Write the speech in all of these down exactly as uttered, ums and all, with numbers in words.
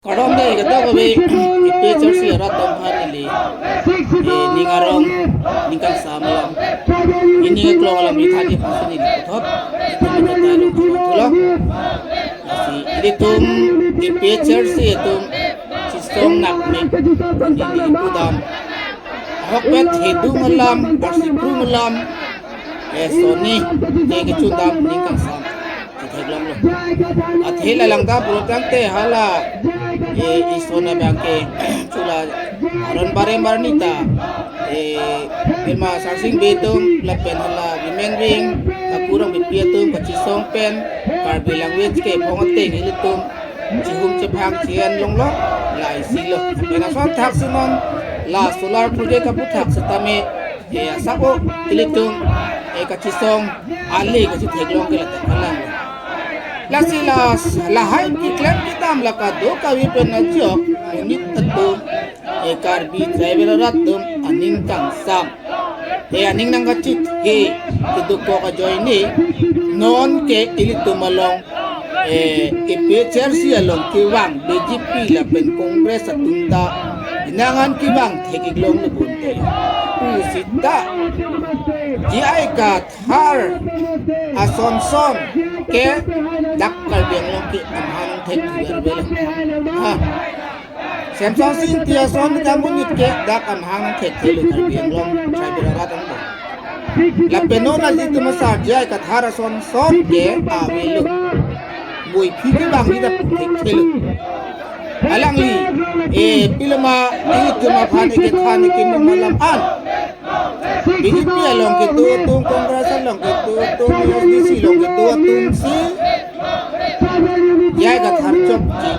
Kardom dei, kadokave APHLC arat atum aphan neli, eh, ning arong, ning kangsam alam, ning aklong alam neli than-ik aphansi neli puthot itum ajat along kardom thulo. Lasi ilitum APHLC atum chisong nak mek neli pudam. Ahokpet hedung alam, arsikrung alam, eh, sonni, eh, kechundam ning kangsam chitheklonglo. Athe la langdam pulo tangte hala, eh, ison abang ke chula aron barem barni ta, eh, Pema Sarsing Bey atum lapen hala women wing, Kakurang Bipi atum kachisong pen Karbi language ke phong ateng ilitum chihum chephang chi-en longlo, la isi lo. Lapen ason thak si non la solar project aputhak setame, eh, asap-o ilitum, eh, kachisong ale kachitheklong ke ladak kalang. Lasi la, lahai keklem kedam la kadokave pen ajok monit atum, eh, Karbi tribal arat atum aning kangsam, eh, aning nangkachit he kedokok ajoine, non ke ilitum along, eh, APHLC along kevang BJP lapen Congress atum ta inangan kevang thek-iklonglo bonta. Pusita J I Kathar asonson ke dak Karbi Anglong ke amahang thek-iklonglo. Ha. Semsonsing Ingti ason kamonit ke dak amahang thekthelo Karbi Anglong tribal arat angbong. Lapen non aji tum asar J I Kathar asonson ke avelo. Muipi kevang kita thekthelo. Alangli, eh, pilama ilitum aphan ekethan ekemung alam an. BJP along kedo atum, Congress along kedo atum, ASDC along kedo atumsi J I Kathar chokche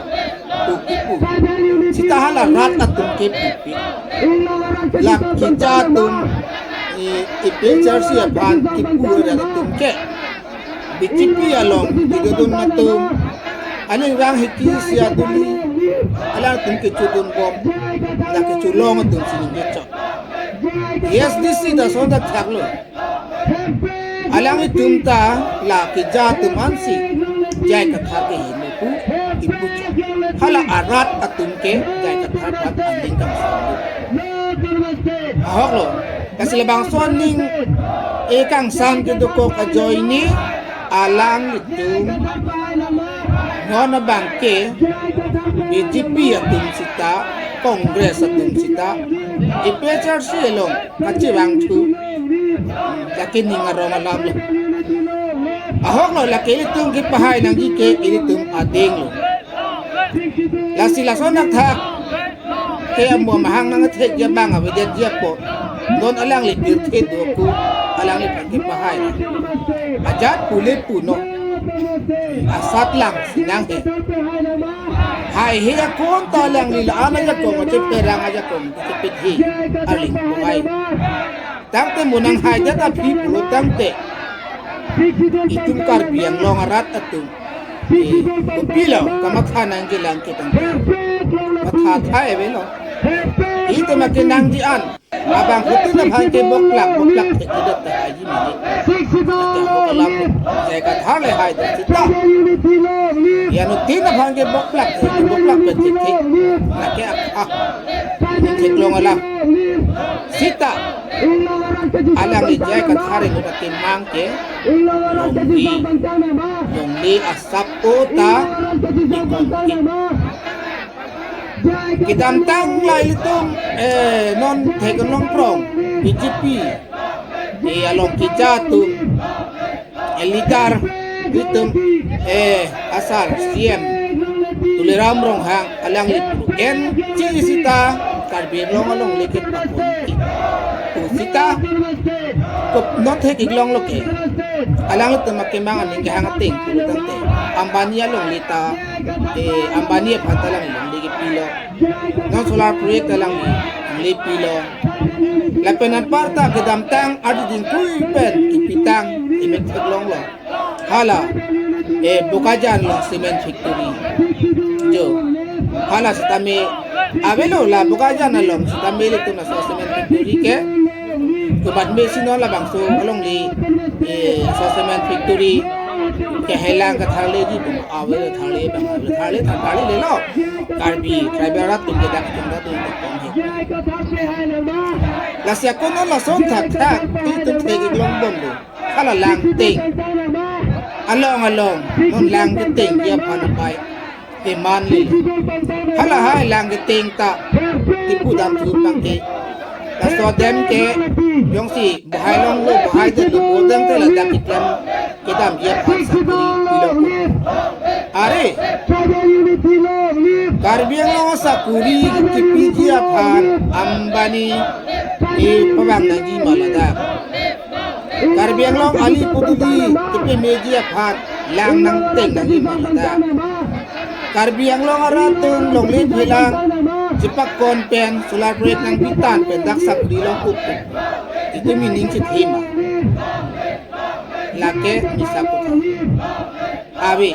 pu kipu. Sita hala rat atum ke pupi. La keja atum, eh, APHLC aphan kipu rat atum ke BJP along kedodun atum, aning rang hiki sia duli, alangtum kechudun bom, la kechulong atum si ningje chok. ASDC ta sonta thaklo. Alanglitum ta la keja atum ansi J I Kathar ke hemu pu kipu chok. Hala arat atum ke J I Kathar aphan aning kangsam. Ahoklo. Lasi labangso aning, eh, kangsam kedokok ajoine alanglitum non abang ke BJP atum sita, Congress atum sita, APHLC along kachevangthu, lake ning arong alamlo. Ahoklo, lake ilitum kepahai nangji ke ilitum adenglo. Lasi lason athak ke amo amahang nangthekji abang avedet ji apo. Non alangli pirthe do ko, alangliphan kepahai. Ajat pule puno. Asatlang si nanghe. Haihe akon ta alangli la-an ajakong, acheperang ajakong, achepethe. Arling pohai. Tangte mo nanghaidet aphi pulo tangte, itum Karbi Anglong arat atum, eh, kopilo kamatha nangjilang ke tangte, mathatha avelo. Itum akenangji an abangphutin aphan ke boklak boklak thekthedet tahai ji mene. Ate ahok alam lo, J I Kathar le haidet sita, ianuttin aphan ke boklak thek, boklak pen thekthe. Lake akha, theklong alam. Sita alangli J I Kathar inut akemang ke longle, longle asap-o ta ikon ke. Kedamtang la ilitum, eh, non theklong prong BJP, eh, along keja atum, eh, leader itum, eh, asar CEM Tuliram Ronghang alangli pu en chi sita Karbi Anglong alongle ke pakon ke. Pu sita kop non thek-iklonglo ke. Alanglitum akemang aning kehang ateng pulo tangte, Ambani alongle ta, eh, Ambani aphan ta alangli longle kepilo. Non solar project ta alangli longle pilo. Lapen anparta kedamtang ardi dingkui pen kepitang emek theklonglo. Hala, eh, Bokajan along cement factory. Jo. Hala setame avelo la Bokajan along setame ilitum laso cement factory ke. Komat me si non labangso alongle, eh, laso cement factory Helang ke tharleji pu ma, ave tharle bang, ave tharle, tharle lelo. Karbi tribal arat atum ke dak chong dak atum ke kong he. Lasi akono lason thakthak itum thek-ik longbomlo. Hala lang teng. Along along non lang ketengji aphan abai keman lelo. Hala hai lang keteng ta kipu damthu abangke, laso adim ke jongsi bahai longlo, bahai detlo, bodang te ladak keklem kedamji aphan sakori pilok. Are, Karbi Anglong sakori kipiji aphan Ambani e pavang nangji ma ladak? Karbi Anglong ali puduli kepameji aphan lang nangteng nangji ma ladak? Karbi Anglong arat atum longle phelang chepakon pen solar project nangbitan pen dak sakori longkup, itum ining chethe ma? Lake misa kotha. Ave.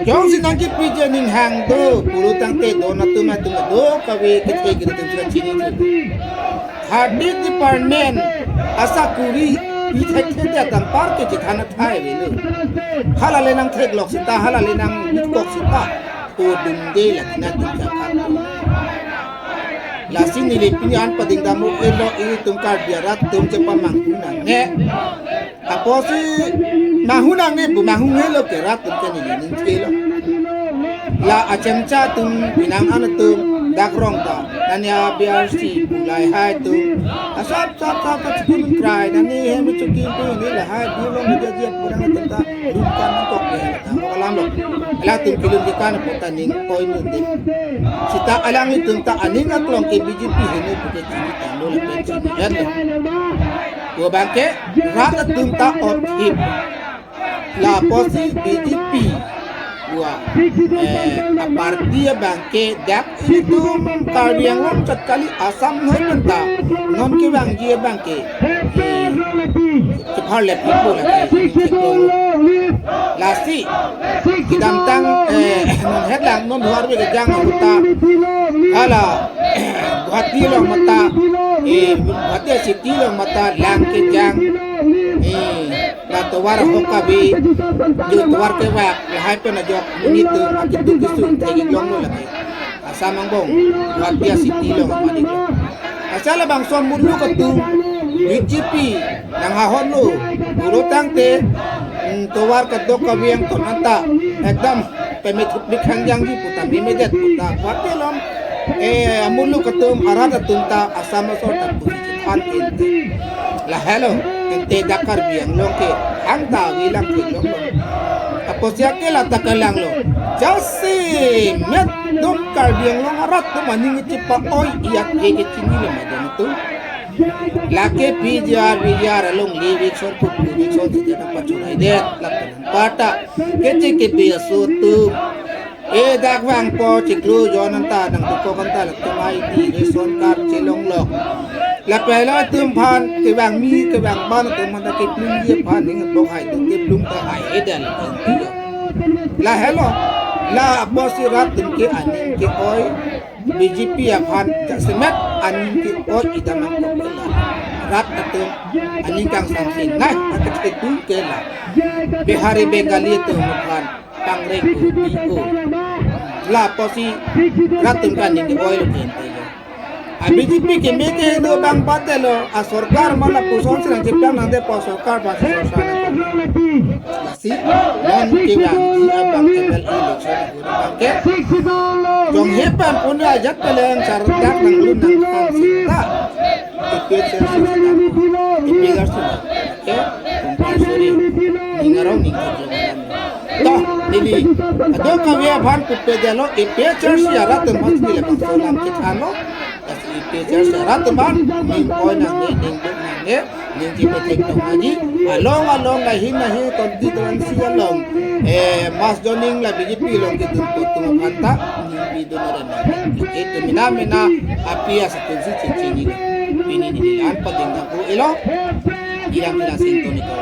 Jongsi nangkipiji aning hang do, pulotangte don atum atum do kave kethe kethe atum sudah chini. Thirty department asakori pi thekthe dia tampar ke chethana thai avelo. Hala le nangtheklok seta, hala le nangkok seta, ko dumde lagi na tum jakhat. Lasi neli pini an pading dam-o elo, itum Karbi arat atum chepamanghu nangne. Apotsi manghu nangne pu, manghu helo ke rat atum ke neli ning thelo. La achemcha atum, pinang an atum dak rong ta, nani a B R C pu lahai atum asap sap sap ta chikun krai, nani hem chuki pu ni lahai dulong ni jaji pu nang atum ta lungkan nangkok ni ta alam lo. Latum kilun kekan pu ta ning oi nun de. Seta alanglitum ta aning aklong ke B J P heno pu ke chini tanglo lapen chini vet lo. Pu abangke rat atum ta othip. Lapusi B J P pu a, eh, aparty abangke dak itum Karbi Anglong chot kali, Assam noi penta non kevangji abangke, eh, chepharlep ipo lake, chepharlep. Lasi kedamtang, eh, non hetlang non Duar be kejang ahut ta, hala Guwahati along mata, eh, Guwahati city along mata lang kejang, eh, la tovar ahok kave, jo tovar kevak lahai pen ajok monit atum akeduk kesung thek-ik longlo lake. Assam angbong, Guwahati city along mani. Asal labangso amuluk atum B J P nanghahonlo, pulotangte, mm, tovar kadokave angton anta ekdam pemethuk bikhangjangji pu ta, memedet pu ta, Guwahati along, eh, amuluk atum arat atum ta Assam asor ta pusi chethan ente. Lahelo, ente dak Karbi Anglong ke hang ta avelang kelonglo. Apotsi ake la ta kelanglo. Jasemet dom Karbi Anglong arat atum aning chepa-oi iyat ke kechinilo ma dom atum. Lake P G R, V G R along le eviction pu, eviction sejana pachoraidet lapen pata kece kepi aso atum. Eh, dak vangpo chiklo jon anta nangdukok anta latum I D ration card chelonglok. Lapen latum aphan kevang mi kevang ban atum aphan ta keplungji aphan ning bok hai atum keplung ta hai eden. Lahelo, lapusi rat atum ke aning ke-oi, B J P aphan jasemet aning ke-oi idam nangkok ke la. Rat atum aning kangsam si nai akethetu ke la. Bihari Bengali atum aphan pangreng ko pi ko. Lapusi rat atum ke aning ke-oilo ke ente jo. A B J P keme kehingno abang patelo, a sorkar ma lapuson si nangcheplang nangdepo, sorkar ba si sorkar nang. Lasi non kevangji abang M L A election ahut abangke jonghe pen punu ajat peleng sardak nanglun nangkhan seta, A P H L C seta, A P H L C seta ke compulsory ning arong ning kejong alam. To, neli kadokave aphan pupe detlo, A P H L C arat atum aphan si labangso alam kethanlo. Lasi A P H L C arat atum aphan ning oi nangne, ning duk nangne, ning chepethek tong nangji. Along along lahin lahin constituency along, eh, mass joining la B J P along kedun atum aphan ta ning pidun aren nang. Itum mena mena api asatun si chechini. Pini neli la-an pading dam-o elo. Ilang ilang sing toni ko.